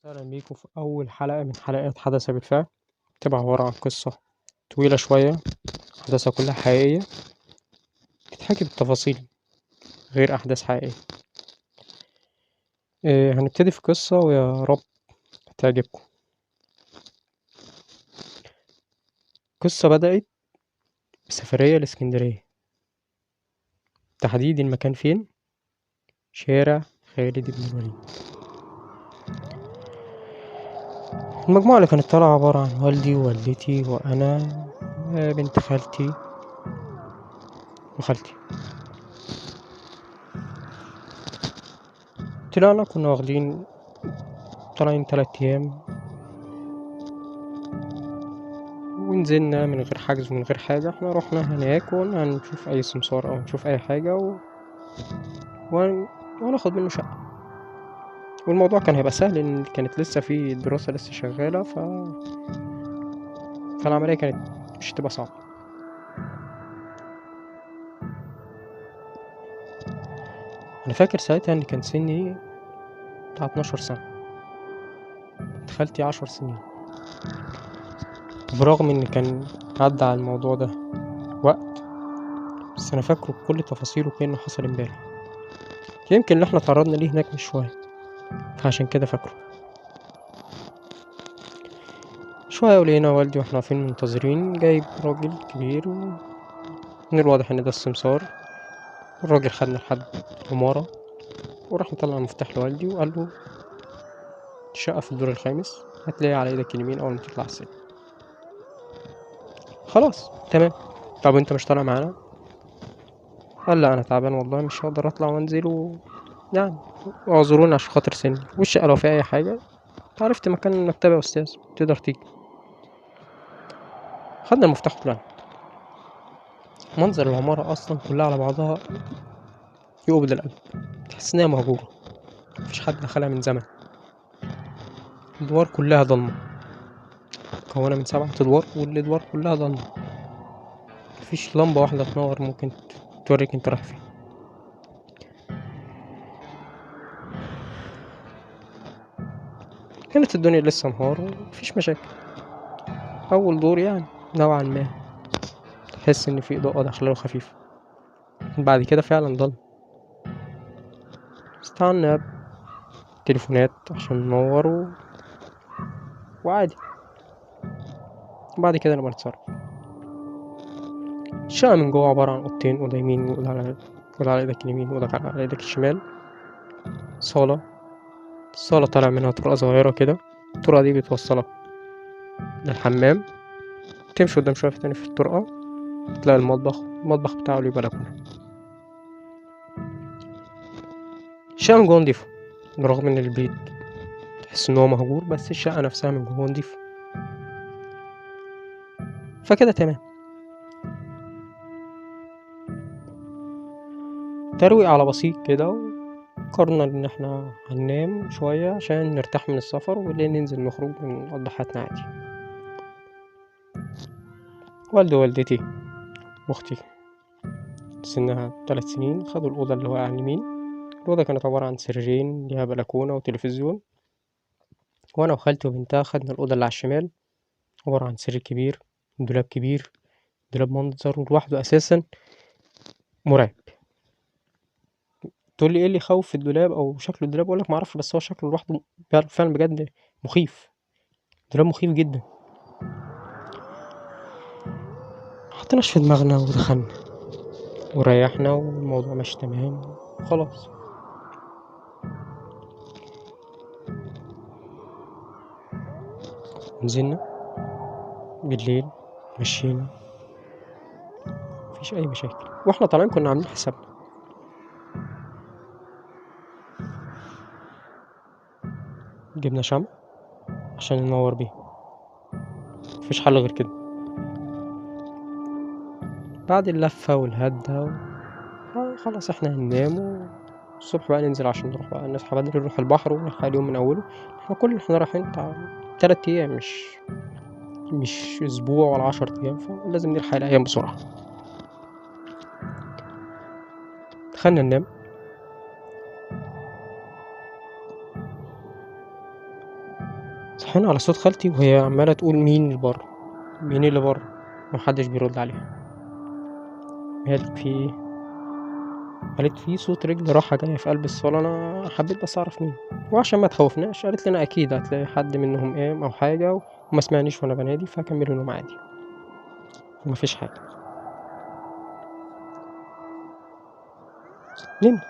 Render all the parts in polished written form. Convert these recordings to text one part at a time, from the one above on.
أهلا بيكم في أول حلقة من حلقات حدث بالفعل. تبقى عبارة عن قصة طويلة شوية، أحداثها كلها حقيقية، بتحكي بالتفاصيل غير أحداث حقيقية. هنبتدي في قصة ويا رب تعجبكم. قصة بدأت بسفرية لإسكندرية، تحديد المكان فين؟ شارع خالد بن الوليد. المجموعة اللي كانت طالعة عبارة عن والدي ووالدتي وأنا بنت خالتي وخالتي. طلعنا، كنا واخدين طالعين 3 أيام، ونزلنا من غير حجز ومن غير حاجة. احنا رحنا هناك وقلنا هنشوف أي سمسار أو نشوف أي حاجة وناخد منه شقة. والموضوع كان هيبقى سهل لأن كانت لسه في دراسة لسه شغالة، فالعملية كانت مش هتبقى صعبة. أنا فاكر ساعتها إن كان سني بتاع 12 سنة، بنت خالتي 10 سنين. برغم إن كان عدى على الموضوع ده وقت، بس أنا فاكره بكل تفاصيله كأنه حصل امبارح. يمكن اللي احنا تعرضنا ليه هناك مش شوية، فعشان كده فاكره. شوية ولقينا والدي واحنا واقفين منتظرين، جايب راجل كبير ومن الواضح ان ده السمسار. الراجل خدنا لحد عمارة وراح مطلع المفتاح لوالدي وقال له الشقة في الدور الخامس، هتلاقيها على ايدك اليمين اول ما تطلع السلم. خلاص تمام. طب انت مش طالع معانا؟ قال لا انا تعبان والله، مش هقدر اطلع وانزل اعذروني عشان خاطر سني، والشقة لو فيها اي حاجة عرفت مكان المكتبة يا استاذ تقدر تيجي. خدنا المفتاح وطلعنا. منظر العمارة اصلا كلها على بعضها يقبض القلب، تحس انها مهجورة، مفيش حد دخلها من زمن. الادوار كلها ضلمة، مكونة من 7 ادوار والادوار كلها ضلمة، مفيش لمبة واحدة تنور ممكن توريك انت رايح فين. كانت الدنيا لسه نهار ومفيش مشاكل. اول دور نوعا ما تحس ان في اضاءة داخله خفيفة، بعد كده فعلا ضل. استعنا بتليفونات عشان ننور وعادي، وبعد كده نبقى نتصرف. الشقة من جوه عبارة عن اوضتين، اوضة يمين واوضة على ايدك اليمين واوضة على ايدك الشمال. صالة، الصالة طالع منها طرقة صغيرة كده، الطرقة دي بتوصلك للحمام. تمشي قدام شوية تاني في الطرقة تلاقي المطبخ، المطبخ بتاعه ليه بلكونة. الشقة من جوه نضيفة، برغم ان البيت تحس ان هو مهجور، بس الشقة نفسها من جوه نضيفة، فكده تمام. ترويق على بسيط كده، وقررنا ان احنا هننام شوية عشان نرتاح من السفر وبالليل ننزل نخرج ونقضي حياتنا عادي. والدي ووالدتي واختي سنها 3 سنين خدوا الأوضة اللي هو على اليمين. الأوضة كانت عبارة عن سريرين ليها بلكونة وتلفزيون. وأنا وخالتي وبنتها خدنا الأوضة اللي على الشمال، عبارة عن سرير كبير، دولاب كبير، دولاب منظره لوحده أساسا مرعب. تقول لي ايه اللي يخوف في الدولاب او شكل الدولاب؟ اقول لك ما اعرفش، بس هو شكله لوحده فعلا بجد مخيف، دولاب مخيف جدا. حطيناش في دماغنا ودخلنا وريحنا والموضوع ماشي تمام خلاص. نزلنا بالليل مشينا مفيش اي مشاكل، واحنا طالعين كنا عاملين حسابنا. جبنا شمع عشان ننور بيه، مفيش حل غير كده. بعد اللفة والهدة خلاص احنا هننام، والصبح بقى ننزل عشان نروح بقى نصحى بدري نروح البحر ونلحق اليوم من اوله. احنا كل اللي احنا رايحين بتاع 3 ايام، مش اسبوع ولا 10 ايام، فلازم نلحق الايام بسرعة. دخلنا ننام. صحينا على صوت خالتي وهي عمالة تقول مين اللي بره، مين اللي بره، ومحدش بيرد عليها. قالت في ايه؟ قالت في صوت رجل رايحة جاية في قلب الصالة، أنا حبيت بس أعرف مين، وعشان ما تخوفناش قالت لنا أكيد هتلاقي حد منهم قام أو حاجة وما سمعنيش وأنا بنادي، فكملوا نوم عادي ومفيش حاجة. نمت.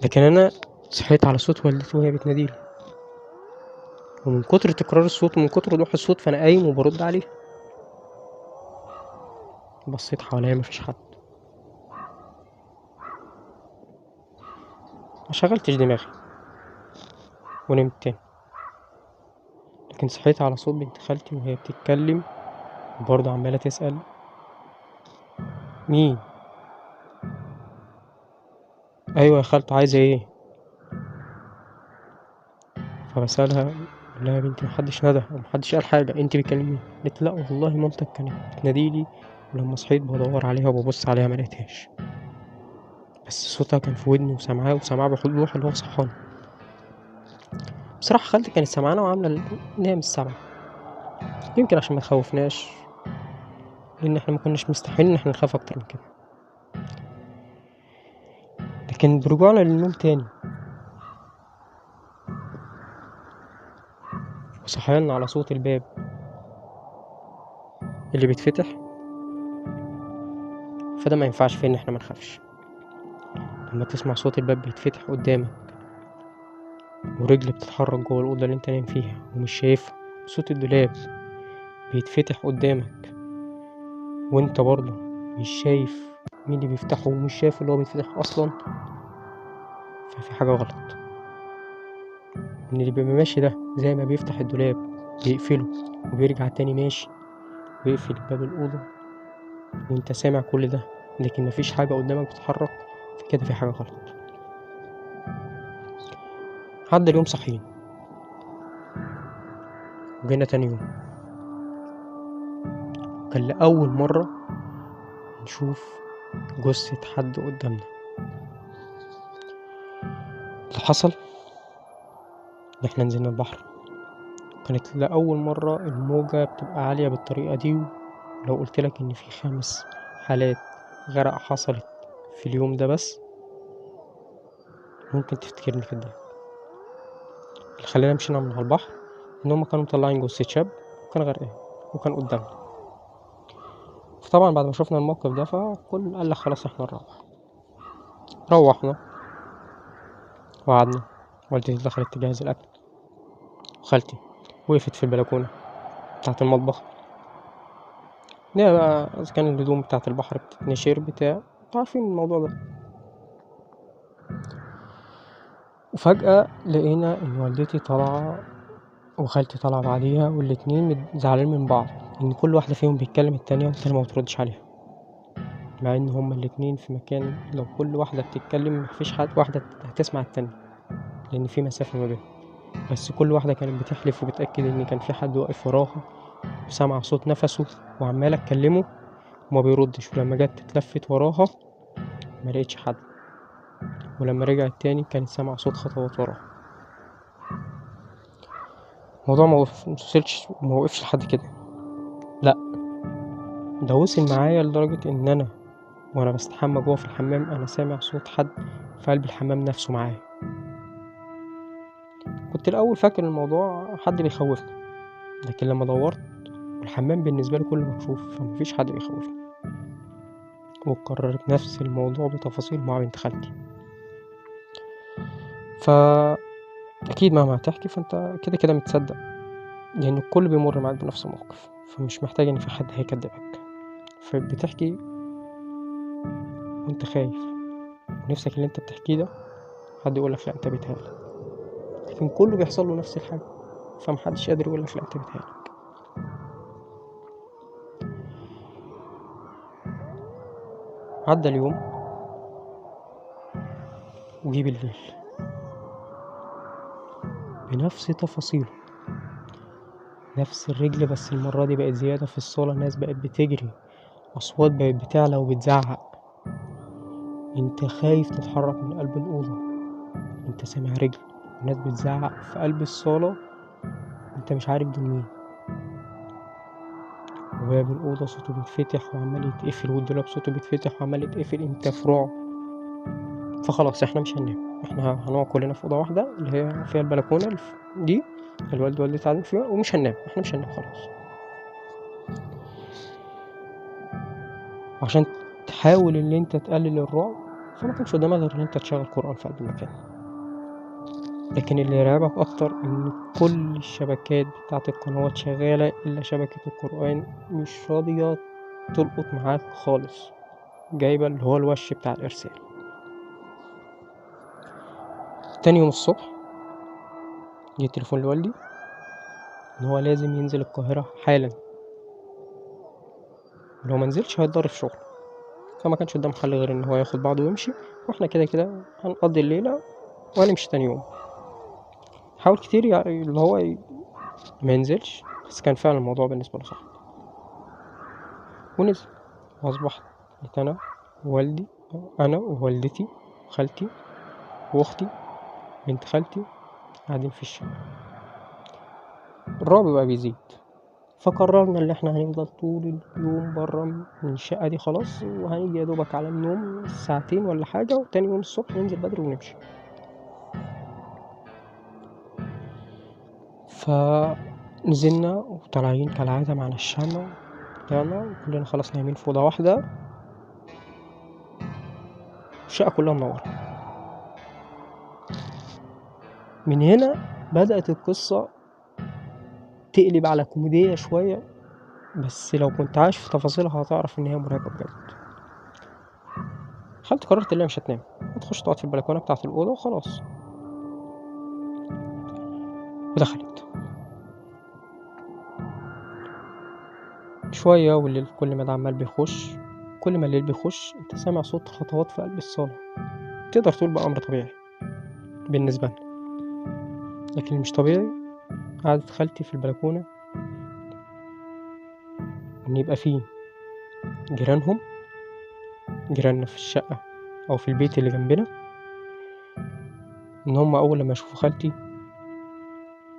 لكن أنا صحيت على صوت والدتي وهي بتناديلي، ومن كتر تكرار الصوت ومن كتر وضوح الصوت فأنا قايم وبرد عليه. بصيت حواليا مفيش حد، ما شغلتش دماغي ونمت تاني. لكن صحيت على صوت بنت خالتي وهي بتتكلم وبرضه عمالة تسأل مين. أيوة يا خالته عايزة ايه؟ فبسألها بقول لها يا بنتي محدش ندى ومحدش قال حاجة، انتي بتكلمي مين؟ قالت لا والله مامتك كانت بتناديلي، ولما صحيت بدور عليها وببص عليها ما لقيتهاش، بس صوتها كان في ودني وسامعاه، وسامعاه بوضوح اللي هو صحاني. بصراحة خالتي كانت سامعانا وعاملة إن هي مش سامعة، يمكن عشان ما تخوفناش، لأن احنا ما كناش مستحملين إن احنا نخاف أكتر من كده. لكن برجوعنا للنوم تاني وصحينا على صوت الباب اللي بيتفتح، فده ما ينفعش فيه إن احنا ما نخافش. لما تسمع صوت الباب بيتفتح قدامك ورجل بتتحرك جوه الأوضة اللي انت نايم فيها ومش شايفها، صوت الدولاب بيتفتح قدامك وانت برضه مش شايف مين اللي بيفتحه ومش شايف اللي هو بيتفتح أصلا، ففي حاجة غلط. ان اللي بيبقى ماشي ده زي ما بيفتح الدولاب بيقفله وبيرجع تاني ماشي ويقفل باب الأوضة وانت سامع كل ده، لكن مفيش حاجة قدامك بتتحرك، فكده في حاجة غلط. عدى اليوم صحيين وجينا تاني يوم، كان لأول مرة نشوف جثة حد قدامنا. اللي حصل إن احنا نزلنا البحر، كانت لأول مرة الموجة بتبقى عالية بالطريقة دي. ولو قلت لك إن في 5 حالات غرق حصلت في اليوم ده بس ممكن تفتكرني كداب. اللي خلانا مشينا من على البحر إن هم كانوا مطلعين جثة شاب وكان غرقان وكان قدامنا. فطبعا بعد ما شفنا الموقف ده فكل قال لك خلاص احنا نروح. روحنا وقعدنا، والدتي دخلت تجهز الأكل، وخالتي وقفت في البلكونة بتاعة المطبخ، لا بقى إذا كان الهدوم بتاعة البحر بتتنشر بتاع، انتوا عارفين الموضوع ده. وفجأة لقينا إن والدتي طالعة وخالتي طالعة بعديها، والاتنين زعلانين من بعض، إن كل واحدة فيهم بيتكلم التانية والتانية ما بتردش عليها، مع إن هما الاتنين في مكان لو كل واحدة بتتكلم مفيش حد واحدة هتسمع التانية لأن في مسافة ما بينهم. بس كل واحدة كانت بتحلف وبتأكد إن كان في حد واقف وراها وسامع صوت نفسه وعمالة تكلمه وما بيردش، ولما جت تتلفت وراها ما لقيتش حد، ولما رجعت تاني كانت سامعة صوت خطوات وراها. الموضوع ما وصلش، ما وقفش لحد كده، لا ده وصل معايا لدرجة إن أنا وأنا بستحمى جوه في الحمام أنا سامع صوت حد في قلب الحمام نفسه معايا. كنت الأول فاكر الموضوع حد بيخوفني، لكن لما دورت والحمام بالنسبة لي كله مكشوف فمفيش حد بيخوفني. وقررت نفس الموضوع بتفاصيل مع بنت خالتي. فأكيد مهما هتحكي فأنت كده كده متصدق، لأن الكل بيمر معاك بنفس الموقف، فمش محتاج إن في حد هيكدبك. فبتحكي وأنت خايف ونفسك اللي أنت بتحكيه ده حد يقولك لا أنت بيتهيألك، لكن كله بيحصل له نفس الحاجة، فمحدش قادر يقولك لا أنت بيتهيألك. عدى اليوم وجي بالليل بنفس تفاصيله، نفس الرجل، بس المرة دي بقت زيادة في الصالة. الناس بقت بتجري، أصوات بقت بتعلى وبتزعق، انت خايف تتحرك من قلب الأوضة، انت سامع رجل وناس بتزعق في قلب الصالة، انت مش عارف دول مين. وباب الأوضة صوته بيتفتح وعمال يتقفل، والدولاب صوته بيتفتح وعمال يتقفل، انت في رعب. فخلاص احنا مش هننام، احنا هنقعد كلنا في أوضة واحدة اللي هي فيها البلكونة دي الوالد والدتي قاعدين فيها، ومش هننام، احنا مش هننام خلاص. عشان تحاول ان انت تقلل الرعب فما كانش قدامك غير ان انت تشغل قرآن في قلب المكان. لكن اللي يرعبك اكتر ان كل الشبكات بتاعت القنوات شغالة الا شبكة القرآن مش راضية تلقط معاك خالص، جايبة اللي هو الوش بتاع الارسال. تاني يوم الصبح جه التليفون لوالدي ان هو لازم ينزل القاهرة حالا، لو ما نزلش هيتضرب في شغله. فما كانش قدامه حل غير ان هو ياخد بعضه ويمشي، واحنا كده كده هنقضي الليلة وهنمشي تاني يوم. حاول كتير يعني اللي هو ما ينزلش، بس كان فعلا الموضوع بالنسبة له صعب. ونزل، واصبحت انا ووالدي، انا ووالدتي وخالتي واختي بنت خالتي قاعدين في الشقة. الرعب بقى بيزيد، فقررنا ان احنا هنفضل طول اليوم برا من الشقة دي خلاص، وهنيجي يا دوبك على النوم ساعتين ولا حاجة، وتاني يوم الصبح ننزل بدري ونمشي. فنزلنا وطالعين كالعادة معنا الشمع، طلعنا وكلنا خلاص نايمين في أوضة واحدة، الشقة كلها منورة. من هنا بدأت القصة تقلب على كوميدية شوية، بس لو كنت عايش في تفاصيلها هتعرف إن هي مرعبة بجد. خالتي قررت إن هي مش هتنام، هتخش تقعد في البلكونة بتاعة الأوضة وخلاص. ودخلت شوية، والليل كل ما ده عمال بيخش، كل ما الليل بيخش انت سامع صوت خطوات في قلب الصالة. تقدر تقول بقى أمر طبيعي بالنسبة لنا، لكن مش طبيعي قعدت خالتي في البلكونة إن يبقى فيه جيرانهم، جيراننا في الشقة أو في البيت اللي جنبنا، إن هم أول لما يشوفوا خالتي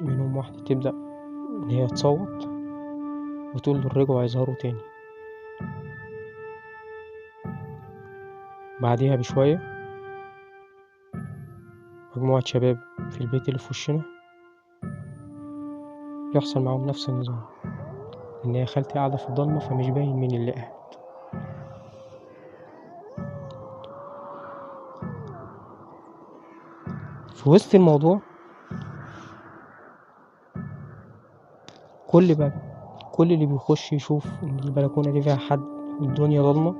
منهم واحدة تبدأ إن هي تصوت وتقول دول رجعوا يظهروا تاني. بعديها بشوية مجموعة شباب في البيت اللي في وشنا يحصل معاهم نفس النظام، إن هي خالتي قاعدة في الضلمة فمش باين مين اللي قاعد. في وسط الموضوع كل اللي بيخش يشوف إن البلكونة دي فيها حد والدنيا ضلمة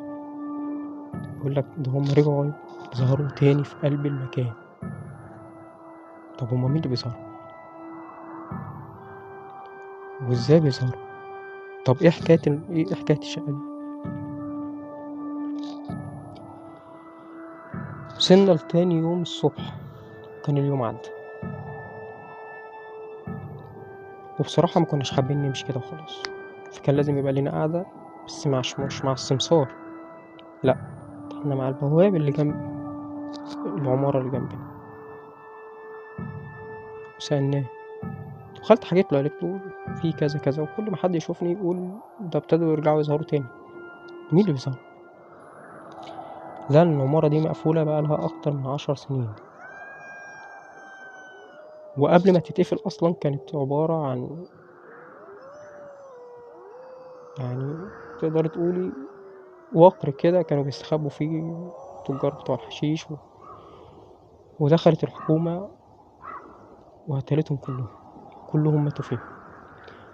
يقول لك ده هم رجعوا ظهروا تاني في قلب المكان. طب هم مين اللي بيظهروا؟ وازاي بيظهروا؟ طب ايه حكاية الشقة دي؟ وصلنا لتاني يوم الصبح، كان اليوم عدى، وبصراحة ما كناش حابين نمشي كده وخلاص، فكان لازم يبقى لنا قعدة، بس مش مع السمسار، لا احنا مع البواب اللي جنب العمارة اللي جنبنا. وسألناه، وخالتي حكيت له، قالت له في كذا كذا، وكل ما حد يشوفني يقول ده ابتدوا يرجعوا يظهروا تاني. مين اللي بيظهر؟ لا العمارة دي مقفولة بقالها أكتر من 10 سنين، وقبل ما تتقفل أصلا كانت عبارة عن يعني تقدر تقولي وقر كده كانوا بيستخبوا فيه التجار بتوع الحشيش ودخلت الحكومة وقتلتهم كلهم ماتوا فيه.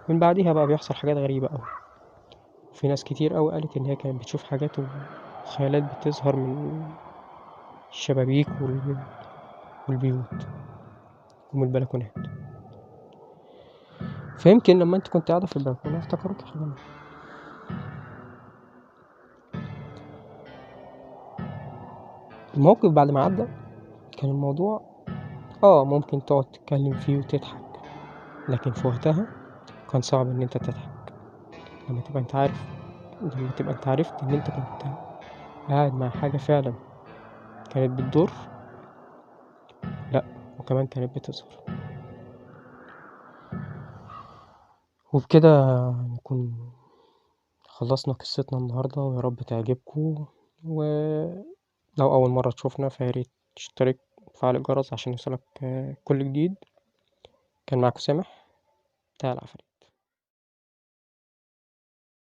من بعديها بقى بيحصل حاجات غريبة أوي، في ناس كتير أوي قالت إن هي كانت بتشوف حاجات وخيالات بتظهر من الشبابيك والبيوت ومن البلكونات. فيمكن لما انت كنت قاعدة في البلكونة افتكروك حاجة. الموقف بعد ما عدى كان الموضوع ممكن تقعد تتكلم فيه وتضحك، لكن في وقتها كان صعب ان انت تضحك لما تبقى انت عارف، لما تبقى انت عرفت ان انت كنت قاعد مع حاجة فعلا كانت بتضر، لا وكمان كانت بتظهر. وبكده نكون خلصنا قصتنا النهاردة، ويا رب تعجبكم. ولو أول مرة تشوفنا فياريت تشترك وتفعل الجرس عشان يوصلك كل جديد. كان معكم سامح، تعال عفريت.